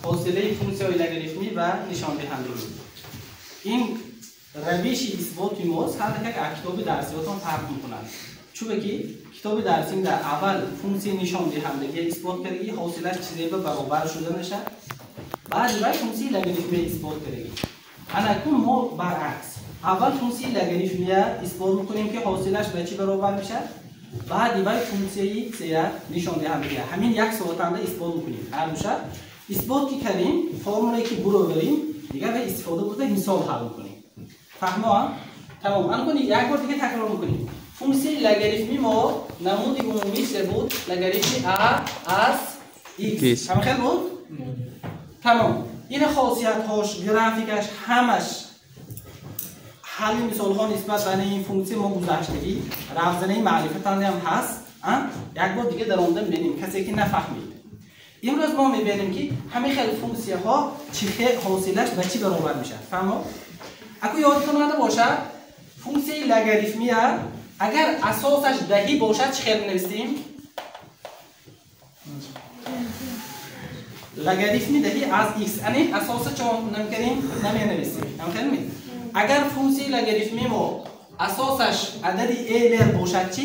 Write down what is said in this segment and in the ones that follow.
ҳосилаи функсияҳои логарифмӣ ва нишондиҳандагӣ. Ин равиши исботи мост ҳар як аз китоби дарсиётон фарқ мекунад. Чунки китоби дарсим дар аввал функсияи нишондиҳандагӣ исбот кардагӣ, ҳосилаш чизе ба баробар шуда мешавад. Баъди вай функсияи логарифмия исбот кардагӣ. Анакун мо баръакс. Аввал функсияи логарифмия исбот мекунем ки ҳосилаш ба чӣ баробар мешавад? Баъди вай функсияи сея нишондиҳандагӣ. Ҳамин як соатанда исбот мекунем. Ҳар душа исбот ки кардем, формулае ки буроварем, дигар вай истифода бурда мисол ҳал мекунем. Фаҳмо? Тамом. Анакун як бор дига такрор мекунем. Функсияи логарифми мо намуди умумиш буд логарифми а аз x. Ҳама хел буд? Тамом. Ин хосиятҳош, графикаш ҳамаш ҳалли мисолҳо нисбат ба ин функсия мо гузаштагӣ, равзанаи маърифатанде ҳам ҳаст. Як бор дига дар омада мебинем, касе ки нафаҳмид. Имрӯз мо мебинем ки ҳамин хел функсияҳо чӣ хел ҳосилаш ба чӣ баробар мешавад. Фаҳмо? Аку ёдтон омада бошад, функсияи логарифмия агар асосаш даҳӣ бошад чӣ хел менависем? Логарифми даҳӣ аз x. Ани асоса чон намкардем, наменависем. Ҳам хел? Агар функсияи логарифми мо асосаш адади Euler бошад чӣ?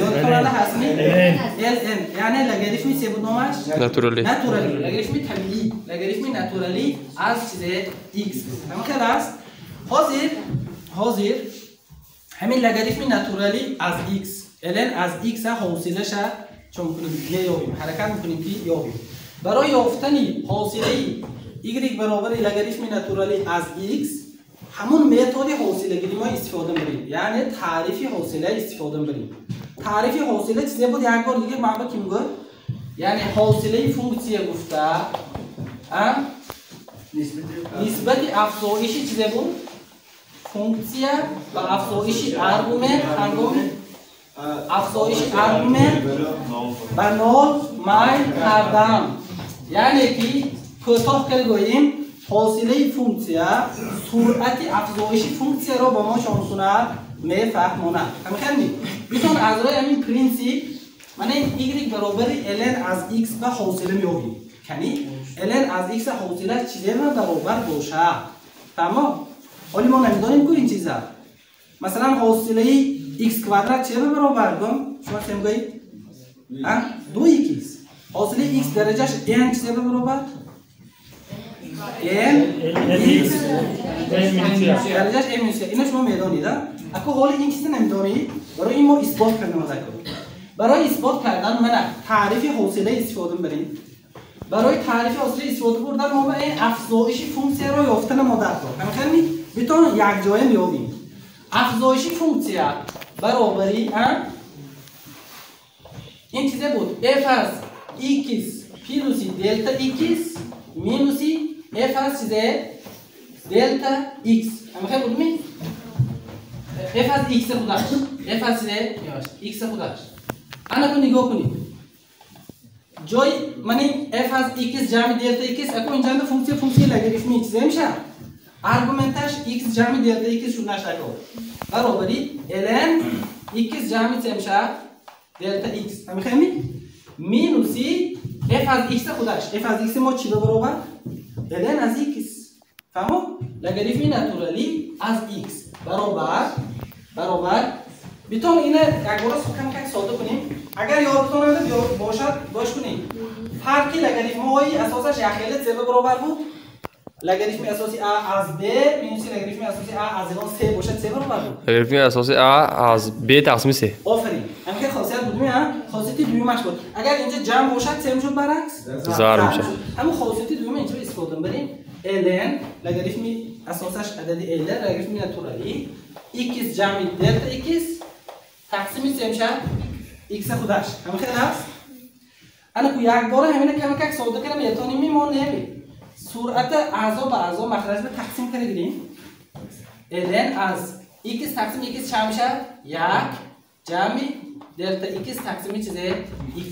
Ёдтон ҳастми? Ln. Яъне логарифми се буд номаш? Натуралӣ. Натуралӣ. Логарифми табиӣ. Логарифми натуралӣ аз чизе x. Ҳам хел аст? Ҳозир ҳамин логарифми натуралӣ аз x, ln аз x ҳосилаша чон мекунем? Меёбем. Ҳаракат мекунем ки ёбем. Барои ёфтани ҳосилаи y баробари логарифми натуралӣ аз x ҳамун методи ҳосилагирӣ мо истифода мебарем. Яъне таърифи ҳосила истифода мебарем. Таърифи ҳосила чизе буд? Як бор дига ман ба ким гуфт? Яъне ҳосилаи функсия гуфта, нисбати афзоиши чизе буд? Функсия ва афзоиши аргумент ҳангоми афзоиши аргумент ба нол майл кардан. Яъне ки кӯтоҳ карда гӯем, ҳосилаи функсия суръати афзоиши функсияро ба мо чон мекунад? Мефаҳмонад. Ҳамин хел ни? Битон аз рӯи ҳамин принсип мана ин y баробари ln аз x ба ҳосила меёбем. Яъне ln аз x ҳосила чизе ба баробар бошад. Фаҳмо? Ҳоли мо намедонем ку ин чиза. Масалан ҳосилаи x квадрат чизе ба баробар гум? Шумо чӣ мегӯед? 2x. Ҳосилаи x дараҷаш n чизе ба баробар? N x дараҷаш n минус 1. Ино шумо медонед, аку ҳоли ин чиза намедонед, барои ин мо исбот кардем аз аку. Барои исбот кардан мана таърифи ҳосила истифода мебарем. Барои таърифи ҳосила истифода бурдан мо ба ин афзоиши функсияро ёфта намодар кор. Ҳамин хел битон якҷоя меёбем. Афзоиши функсия баробари ин чизе буд f аз x плюси делта x минуси f аз чизе делта x. Ҳамин хел буд ми? F аз x худаш. F аз чизе x худаш. Ана ку нигоҳ кунед. Ҷои мани f аз x ҷамъи делта x аку инҷанда функсия функсияи логарифмӣ чизе мешавад. Аргументаш x ҷамъи делта x шуданаш аку. Баробари ln x ҷамъи чӣ мешавад? Делта x. Ҳамин хел ми? Минуси f аз x худаш. F аз x мо чӣ ба баробар? Ln аз x. Фаҳмо? Логарифми натуралӣ аз x баробар битон ина як бора кам-кам сода кунем. Агар ёдтон бошад, бош кунем. Фарқи логарифмҳои асосаш якхела c ба баробар буд. Логарифми асоси а аз b минуси логарифми асоси а аз c бошад c баробар буд. Логарифми асоси а аз b тақсими c. Офарин. Ҳамин хосият буд, хосияти дуюмаш буд. Агар инҷа ҷамъ бошад c мешуд баръакс? Зарб мешуд. Ҳамин хосияти дуюма инҷа истифода мебарем. Ln логарифми асосаш адади Euler логарифми натуралӣ x ҷамъи делта x тақсими c мешавад x худаш. Ҳамин хел аст? Ана ку як бора ҳамина кам-кам сода карда метавонем мо не. Суръати аъзо ба аъзо махраҷ ба тақсим карда гирем. Ln аз x тақсими x чанд мешавад? 1 ҷамъи делта x тақсими чизе x.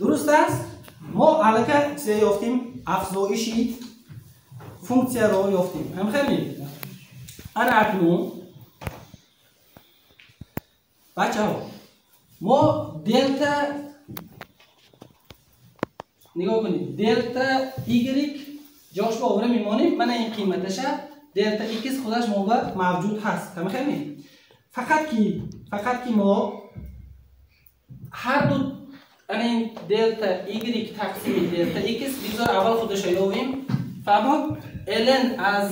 Дуруст аст? Мо аллакай чизе ёфтем, афзоиши функсияро ёфтем. Ҳамин хел ми? Ана акнун бачаҳо мо делта Нигоҳ кунед, делта y ҷош ба овра мемонем, мана ин қиматаша делта x худаш мо ба мавҷуд ҳаст. Тамохами? Фақат ки мо ҳар ду ана ин делта y тақсими делта x бигзор аввал худаша ёвем. Фаҳмод? Ln аз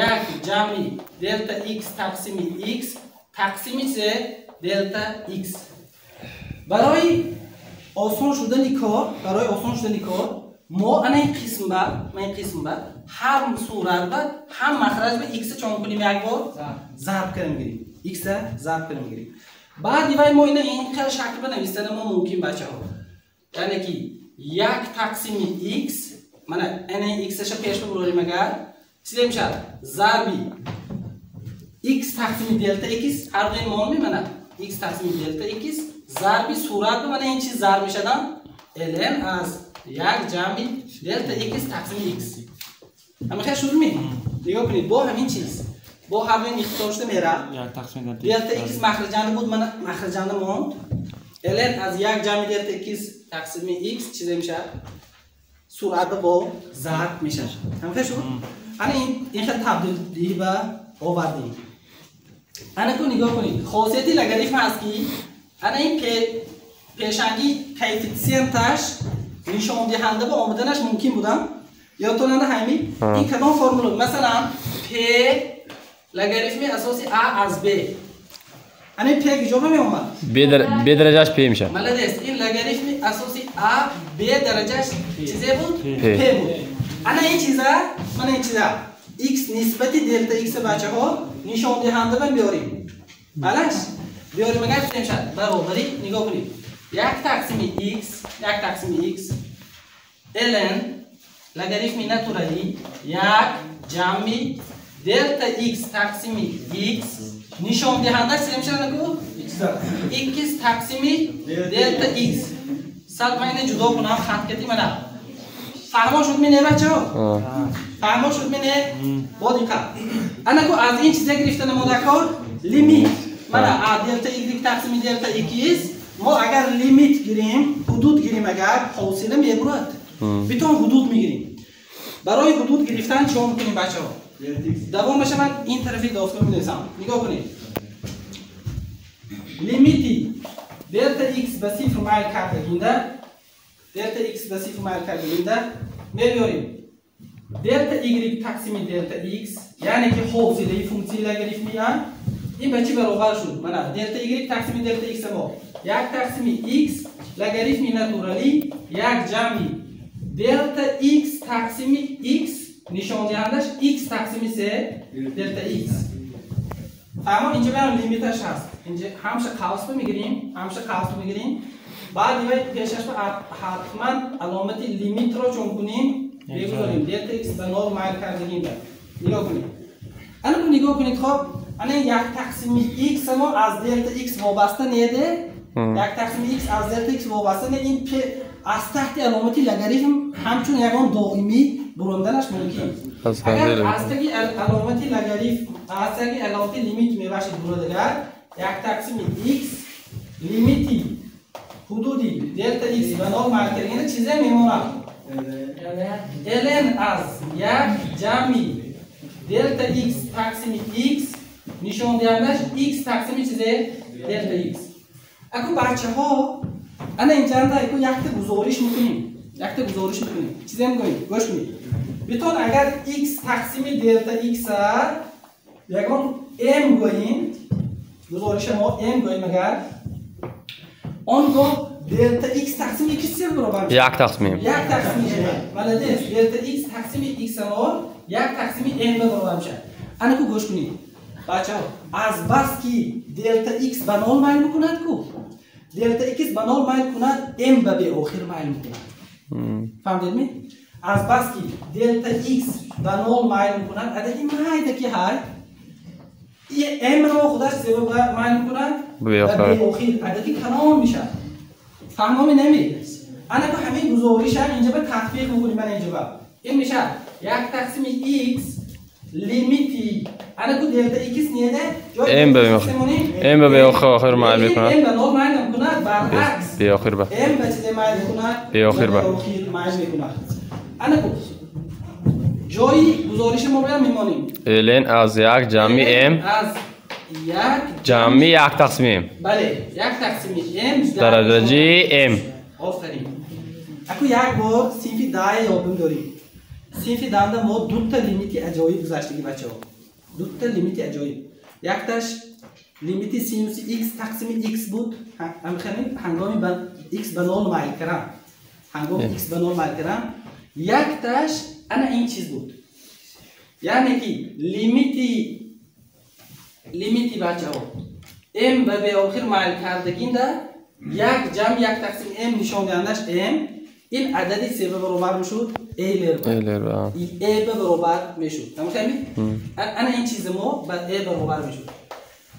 як ҷамъи делта x тақсими x тақсими се делта x. Барои осон шудани кор мо ана ин қисм ба ҳар сурат ба ҳам махраҷ ба x чон кунем, як бор зарб кардем гирем. X зарб кардем гирем. Баъди вай мо ина ин хел шакл ба нависана мо мумкин бачаҳо. Яъне ки як тақсими x, мана ана x-аша пеш бибурем агар, чизе мешавад? Зарби x тақсими делта x, ҳар дуи мон мемонад. X тақсими делта x зарби сурат ба мана ин чиз зарб мешавад ln аз як ҷамъи делта x тақсими x. Ҳама хел шуд ми? Нигоҳ кунед, бо ҳамин чиз бо ҳар дуи ихтисор шуда меравад. Делта x махраҷанда буд, мана махраҷанда монд. Ln аз як ҷамъи делта x тақсими x чизе мешавад? Сурат бо зарб мешавад. Ҳама хел шуд? Ана ин хел табдил ба овардем. Ана ку нигоҳ кунед, хосияти логарифм аст ки ана ин пешанги коэффитсиенташ нишондиҳанда ба омаданаш мумкин будам. Ёдтон ана ҳами? Ин кадом формула? Масалан, p логарифми асоси a аз b. Ана p куҷо ба меомад? B дараҷаш p мешавад. Молодец. Ин логарифми асоси a b дараҷаш чизе буд? P буд. Ана ин чиза, мана ин чиза x нисбати делта x бачаҳо нишондиҳанда ба биёрем. Балаш? Биёрем агар чӣ мешавад? Баробари нигоҳ кунед. Як тақсими x, як тақсими x ln логарифми натуралӣ як ҷамъи делта x тақсими x нишондиҳанда чӣ мешавад ку? X тақсими делта x. Сал ман ина ҷудо кунам хат кати мана. Фаҳмо шуд ми не бачаҳо? Фаҳмо шуд ми не? Бо диққат. Ана ку аз ин чиза гирифта намудакор лимит. Мана а делта y тақсими делта x мо агар лимит гирем, ҳудуд гирем агар ҳосила мебурад. Битон ҳудуд мегирем. Барои ҳудуд гирифтан чӣ мекунем бачаҳо? Давомаша ман ин тарафи доска менависам. Нигоҳ кунед. Лимити делта x ба сифр майл кардагинда, делта x ба сифр майл кардагинда мебиёрем делта y тақсими делта x, яъне ки ҳосилаи функсияи логарифми а ин ба чӣ баробар шуд? Мана делта y тақсими делта x мо як тақсими x логарифми натуралӣ як ҷамъи делта x тақсими x нишондиҳандаш x тақсими се делта x. Фаҳмо инҷа барам лимиташ ҳаст. Инҷа ҳамша қавс мегирем, ҳамша қавс мегирем. Баъд вай пешаш ба ҳатман аломати лимитро чон кунем, мегузорем делта x ба нол майл кардагим. Нигоҳ кунед. Ана бу нигоҳ кунед, хоб, ана як тақсими x мо аз делта x вобаста неде? Як тақсими x аз делта x вобаста не, ин аз таҳти аломати логарифм ҳамчун ягон доимӣ буронданаш мумкин. Агар аз таги аломати логарифм, аз таги аломати лимит мебашид бурадагар, як тақсими x лимити ҳудуди делта x ба нол майл кардагина чизе мемонад? Ln аз як ҷамъи делта x тақсими x нишондиҳандаш x тақсими чизе делта x. Аку бачаҳо ана инҷанда аку якта гузориш мекунем. Якта гузориш мекунем. Чизе мегӯем? Гӯш кунед. Битон агар x тақсими делта x ягон m гӯем, гузориша мо m гӯем агар, он гоҳ делта x тақсими x чизе баробар мешавад? Як тақсими m. Як тақсими m. Молодец. Делта x тақсими x мо як тақсими m баробар мешавад. Ана ку гӯш кунед. Бачаҳо, аз бас ки делта x ба нол майл мекунад ку, делта x ба нол майл кунад, m ба беохир майл мекунад. Фаҳмидед ми? Аз бас ки делта x ба нол майл мекунад, адади майда ки ҳай, m ро худаш себа майл мекунад, ба беохир адади калон мешавад. Фаҳмоми неми? Ана ку ҳамин гузоришам инҷа ба татбиқ мекунем. Мана инҷа ба ин мешавад як тақсими x Лимити ана ку делта x неда? M ба M ба беохир майл мекунад. M ба нол майл мекунад, баръакс. Беохир ба. M ба чизе майл мекунад? Беохир ба. Беохир майл мекунад. Ана ку ҷои гузориши мо бояд мемонем. ln аз як ҷамъи m аз як ҷамъи як тақсими m. Бале, як тақсими m дараҷаи m. Офарин. Аку як бор синфи 10 ёдум дорем. Синфи 10 мо дута лимити аҷоиб гузаштагӣ бачаҳо. Дута лимити аҷоиб. Якташ лимити синуси x тақсими x буд. Ҳангоми x ба нол майл кардан. Ҳангоми x ба нол майл кардан. Якташ ана ин чиз буд. Яъне ки лимити бачаҳо m ба беохир майл кардагинда як ҷамъ як тақсим m нишондиҳандаш m ин адади се ба баробар мешуд Эйлер ба. Эйлер ба. Э ба баробар мешуд. Тамошами? Ана ин чизи мо ба э баробар мешуд.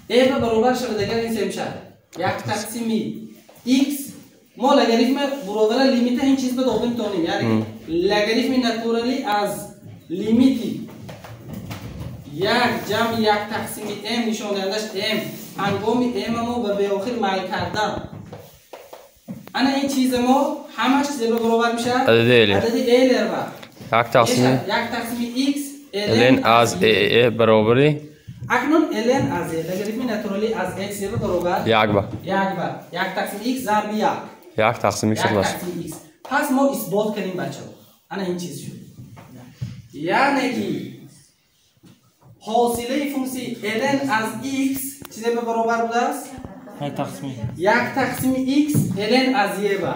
Э ба баробар шавад агар ин се мешавад. Як тақсими x мо логарифми баробара лимита ин чиз ба дода метавонем. Яъне логарифми натуралӣ аз лимити як ҷамъи як тақсими m нишондиҳандаш m ҳангоми m мо ба беохир майл кардан. Ана ин чизи мо ҳамаш чизе ба баробар мешавад? Адади Эйлер. Адади Эйлер ба. Як тақсими як тақсими x ln аз e баробари акнун ln аз e логарифми натуралӣ аз e чизе ба баробар? Як ба. Як ба. Як тақсими x зарби як. Як тақсими x як хулас. Тақсими x. Пас мо исбот кардем бачаҳо. Ана ин чиз шуд. Яъне ки ҳосилаи функсияи ln аз x чизе ба баробар будааст? Як тақсими. Як тақсими x ln аз e ба.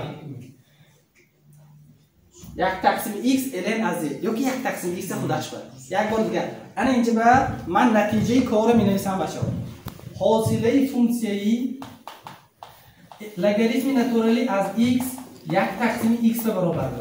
Як тақсими x ln аз e ёки як тақсими x худаш ба. Як бор дигар. Ана инҷа ба ман натиҷаи корро менависам бачаҳо. Ҳосилаи функсияи логарифми натуралӣ аз x як тақсими x ба баробар.